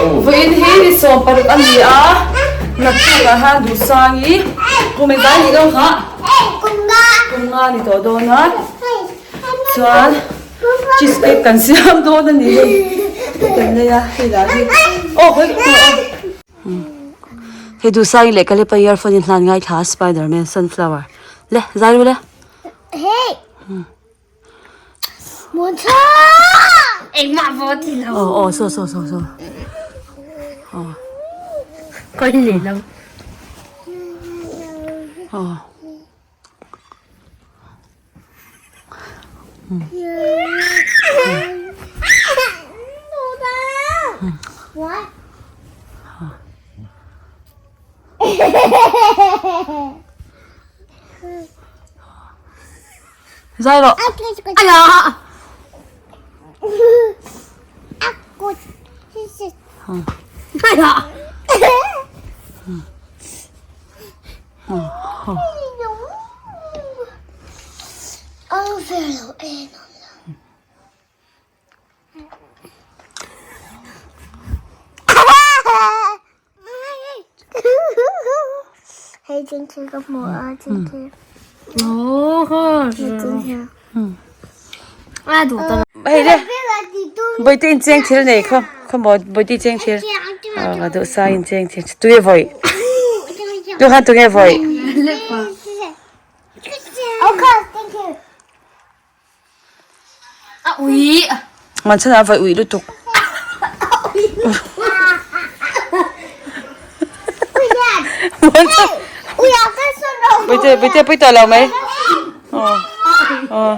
Vawiin hi ni 16 a ni a, naktukah hian Duhsangi kum engzah nih dawn kha? Kum nga ni tawh dawn a, chuan cheese cake kan siam dawn a ni hei, hei kan nei a, hei lah hi aw khawi aw. Hei Duhsangi leh Kalepa earphone in hlan ngaithla a Spiderman sunflower le zai ru le. Aw aw saw saw saw saw aw aw Zai rawh. Hei le Bawihte in cheng thil nei khaw khaw maw Bawihte cheng thil aw duhsa in cheng thil tui a vawih tu khan tunge vawih. A ui. Man chhan a vai ui lutuk. Bawihte bawihte pui tawh lo mai. Aw. Aw.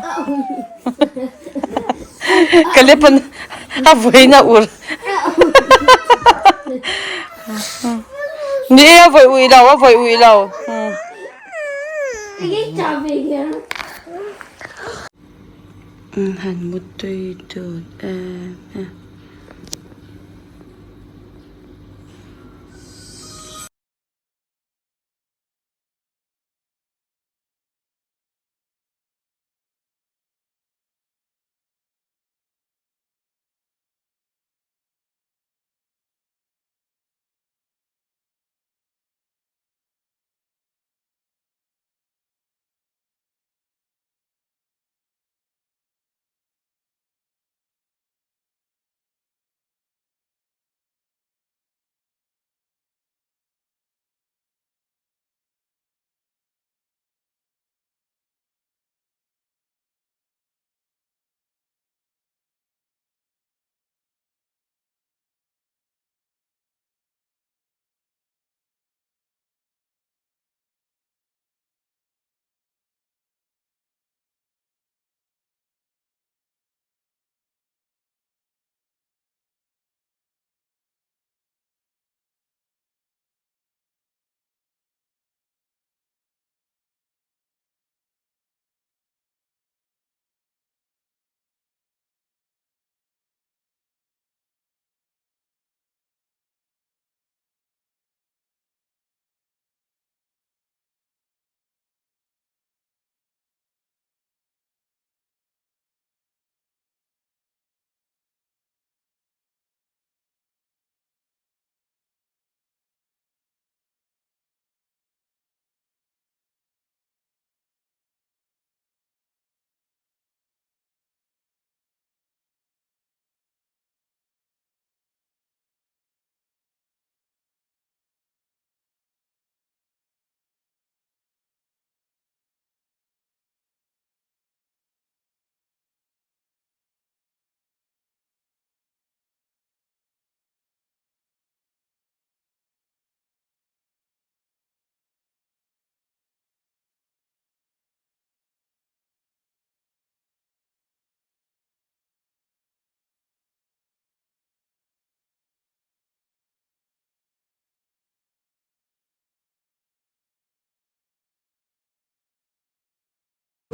Ka lep an a vawiin a ur. Ni e a vawi ui lo a vawi ui lo. Han mutui dun em em.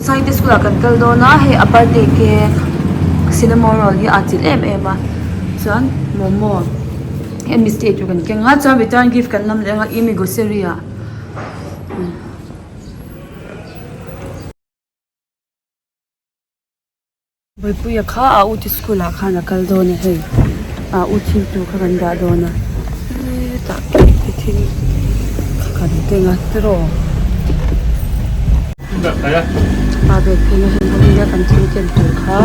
Saite school ah kan kal dawn a hei a birthday cake cinnamon roll hi a atchilh em em a chuan momo hei mistake tur kan keng a chuan return gift kan lam leh ang a imi grocery ah. Bawipuia kha a uti school ah khan a kal dawn a hei. ah u thil tur kha kan dah dawn a hetah cake te thil kha kan keng a tiraw pa bag pheng a heng ho nia kan thil ken tur kha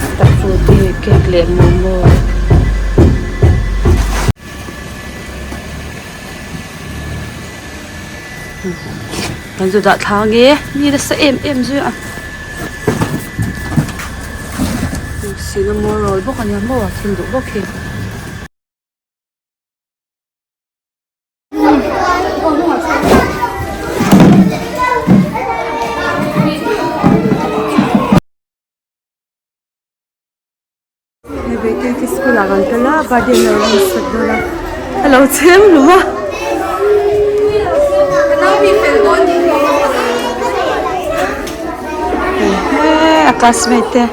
hetah frooti cake leh momo. Kan zu dah thla ange mi nasa em em zui a cinnamon roll bawk ania maw a thil duh bawk hi. Hei Beitei te school ah kan kal a birthday an lo rawn sak dawn a a lo chhem hlum a a classmate te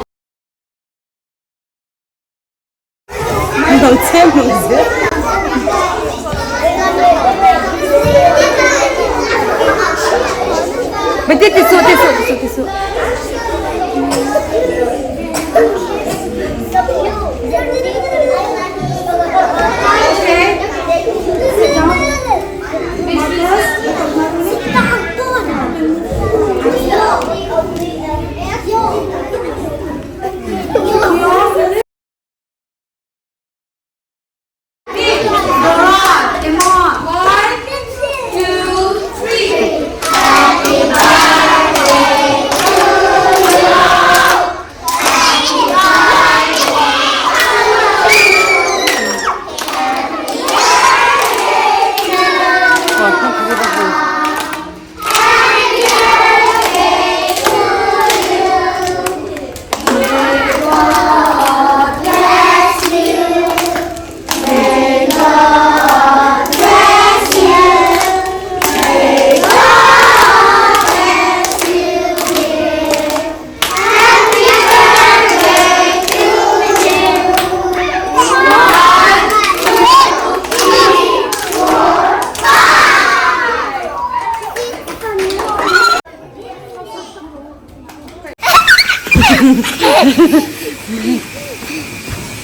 an lo chhem hlum zel. Beitei ti suh ti suh ti suh ti suh.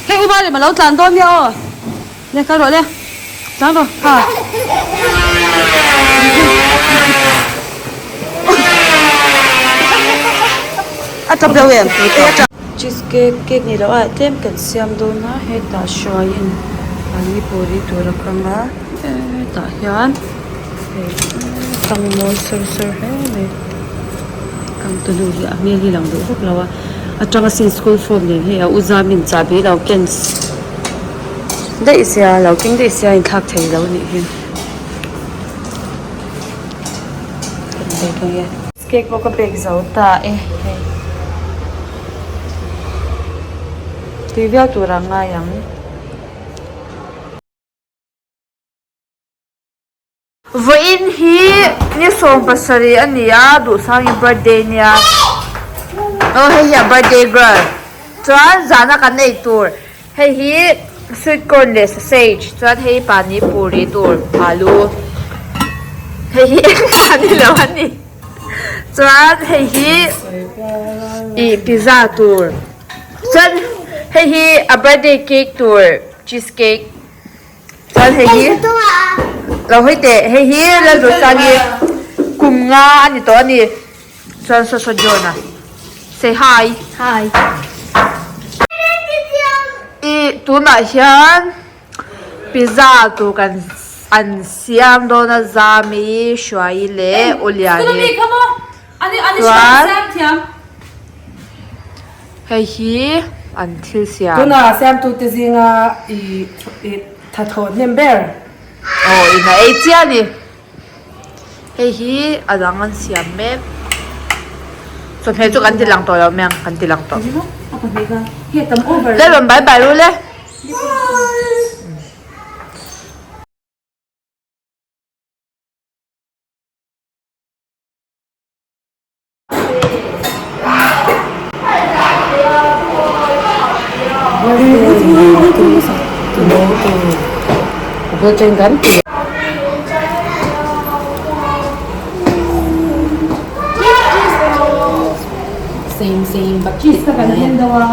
Hei u Marem a lo tlan dawn nia aw. Le kal rawh le. Tlan rawh ha. A tap lo em? Cheese cake cake ni loh a tlem kan siam dawn a hetah hruaiin pani puri tur a kang a hetah hian hei tang mawi sawr sawr hle mai kang tu nu hi a hmel hi lang duh vak lo a atanga sin school form nen hei a u zamin chahbi lo ken daih sia lo keng daih sia inthlak thei lo a nih hi cake pawh ka bake zo ta e hei tui viau tur a ngai ang. Vawiin hi ni 70 a ni a Duhsangi birthday nia aw hei hi a birthday girl chuan zana kan ei tur hei hi sweet corn leh sausage chuan hei hi pani puri tur alu hei hi engmah ni lo a ni chuan hei hi ih pizza tur chuan hei hi a birthday cake tur cheese cake. Chuan hei hi lo hawi teh hei hi Lalruatsangi kum nga a ni tawh a ni chuan saw saw John a say hi hi i tunah hian pizza tur kan an siam dawn a Zami Hruaii leh Uliani chuan hei hi an thil siam. Tuna siamtute zinga i i thathawh hnem ber. Aw in a ei chiah a ni. Hei hi a dang an siam mek. Chawhmeh chu kan ti lang tawh lo mai ang kan ti lang tawh. Le rawn bye bye ru le. Same same but cheese ka kan hen deuh a.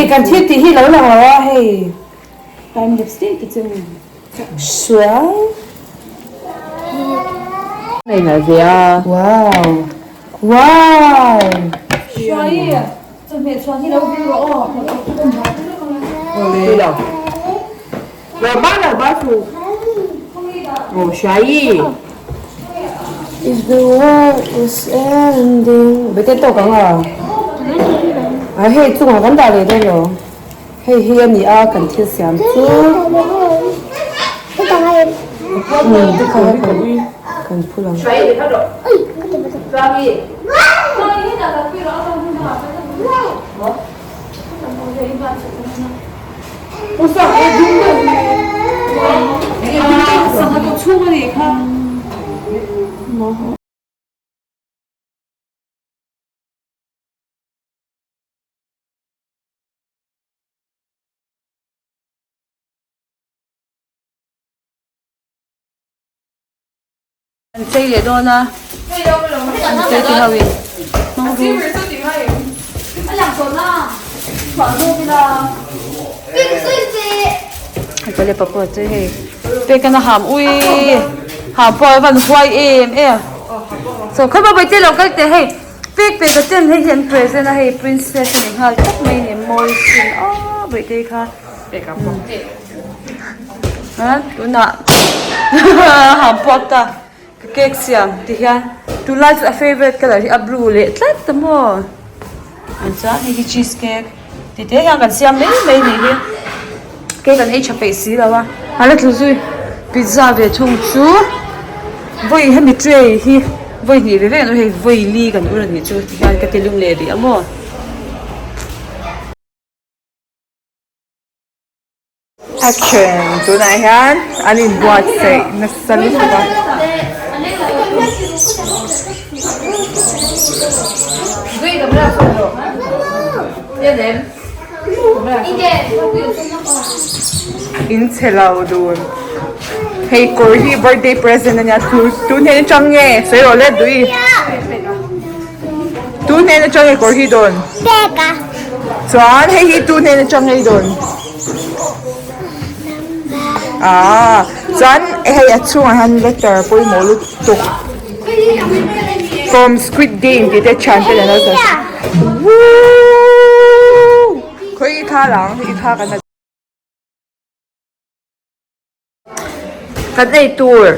Kan thil tih hi lo lang lo a hei time lipstick te chu sual nei nalh ve a wow wow Chawhmeh chhuan hi lo vil rawh aw. Awle. Lo. Lo ba lo ba su. Oh, Shai. If the world is ending. Bete to kang a. A hei chungah kan dah leh dawn lo. Hei hi a ni a kan thil siam chu. Kan phul ang. An chei leh dawn a, an chei ti ho in hmang ru. Pale papa chu hei pek an a ham ui ham pawh a van huai em em so khawi bawih te lo kal teh hei pek pek a ten hei hi an present a hei princess a ni nghal tawp mai a ni mawi sin a bawih te kha. A tunah ham puak ta ka cake siam ti hian tunlai chu a favourite colour hi a blue leh tlat ta maw an chuan hei hi cheese cake ti te hian kan siam mai mai nih hi cake an ei tha peih si lo a a la tlu zui pizza ve thung chu vawi hemi tray hi vawi hnih ve vek an ur hei vawi li kan ur a nih chu ti hian ka ti lum leh rih a maw. Action tunah hian an inbuatsaih nasa lutuk a. In chhe lo dun hei kawr hi birthday present ania tu tu hnen atang nge sawi rawh le dui tu hnen atang nge kawr hi dawn chuan hei hi tu hnen atang nge i dawn. Aaa chuan hei a chhungah hian letter pawimawh lutuk from squid game tih te thian te an lo ziak woooo khawi i thla lang i thla kan la Kan ei tur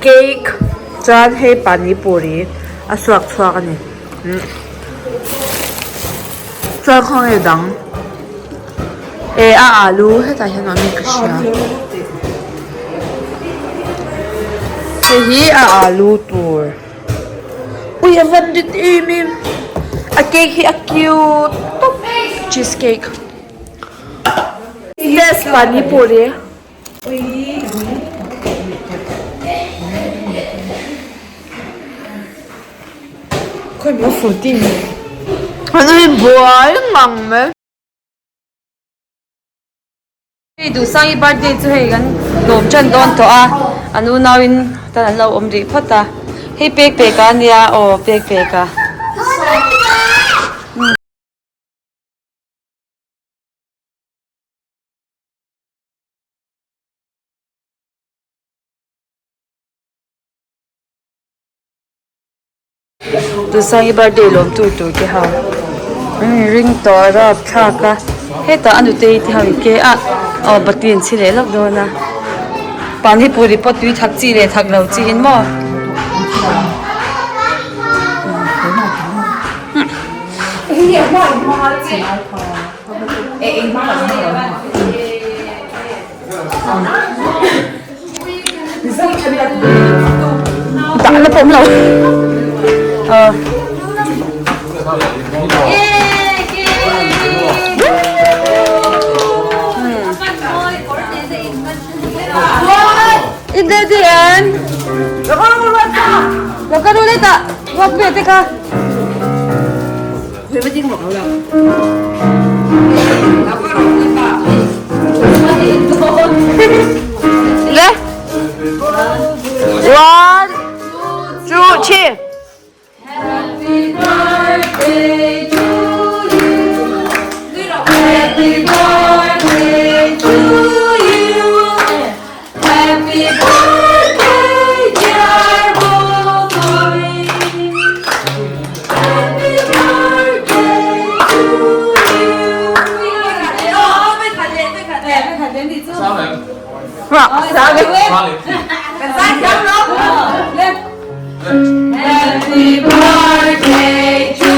cake chuan hei pani puri a suak chhuak a ni chuan khawnge dang eh a alu hetah hian awm in ka hria hei hi a alu tur ui a van rit em em a cake hi a cute tawp cheese cake. Yes pani puri. An in buai ngang mai. Hei Duhsangi birthday chu hei kan lawm tan dawn tawh a, an unau in tan an lo awm rih phawt a, hei pek pek a nia aw pek pek a. Duhsangi birthday lawm tur tur te ho an in ring tawh a rap thlak a hetah a nutei te ho in ke a aw bati an chhi leh lawk dawn a panipuri pawh tui thak chi leh thak lo chi in maw. Dah na pawm lo. In daddy an. Look at Ruatpuia te kha. Le. One, two, three. Happy birthday to you. Happy birthday to you. Happy birthday dear Boboy. Happy birthday to you. Happy birthday to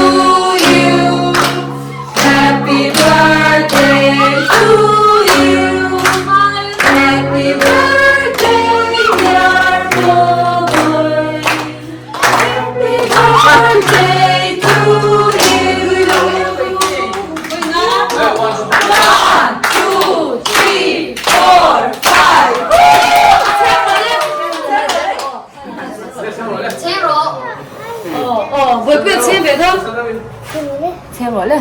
you. Happy birthday to you. Happy birthday, dear boy. Happy birthday to you. One, two, three, four, five. Buaipui a chhem ve tho. Chhem rawh le.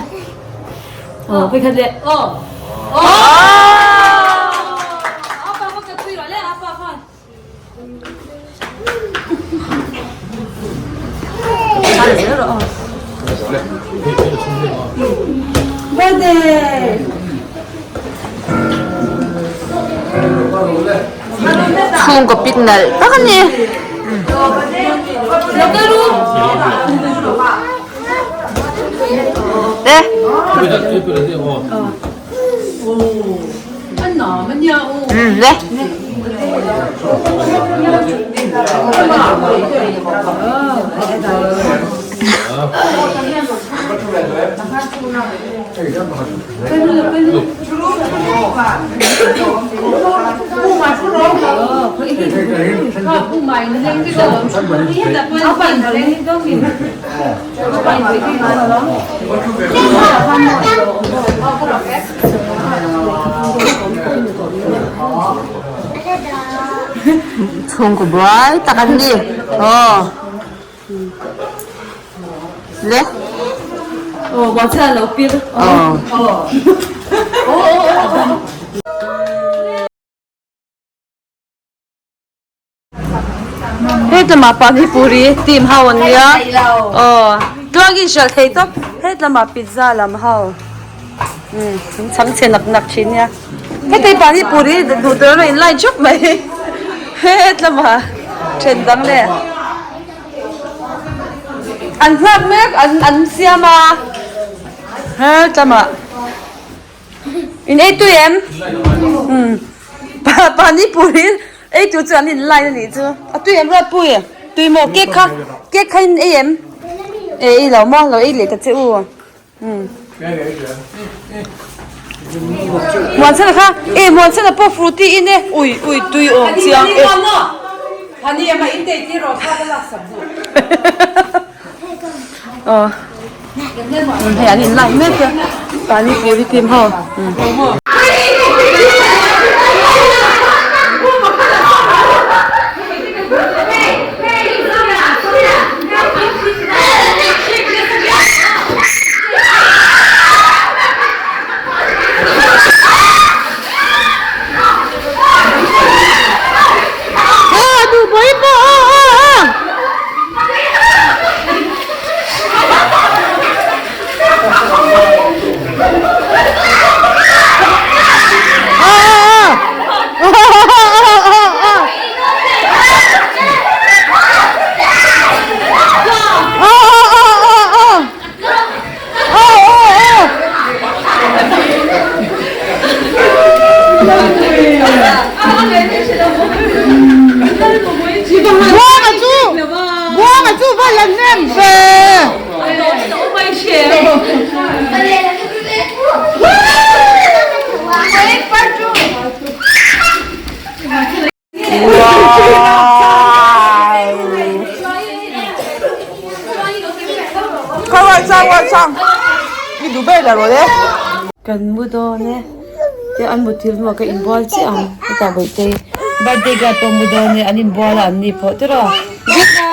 Aw pui khat le. Aw. Apa va ka tui rawh le apa khan. Birthday. Chhungkaw pik nalh tak a ni. Te. Le. Chhungkaw buai tak an ni. Aw. Le. Aw, buang chhan lo pir. Aw. Hetlama pani puri team ho an nia. Aw, tluang in hralh thei tawp. Hetlama pizza lam ho. Umm, an chhang chhe nak nak thin nia. Hetei pani puri duh tur an rawn in line thup mai. Hetlama then dang leh. An nghak mek an an siam a hetlama in ei tui em umm pani puri ei tur chu an in line a nih chu a tui em Ruatpui tui maw cake kha cake kha in ei em e ei lo maw lo ei leh ta che u. Muanchhana kha e Muanchhana pawh fruity in e ui ui tui awm chiang e. Aw hei an in line mek a pani puri team ho. Buanga chu Buanga chu va la hnem ve. Kan mu dawn e te an muthilh hnuah ka inbual chiah ang heta bawihte birthday girl pawh mu dawn e an inbual a an ni pawh tiraw good night.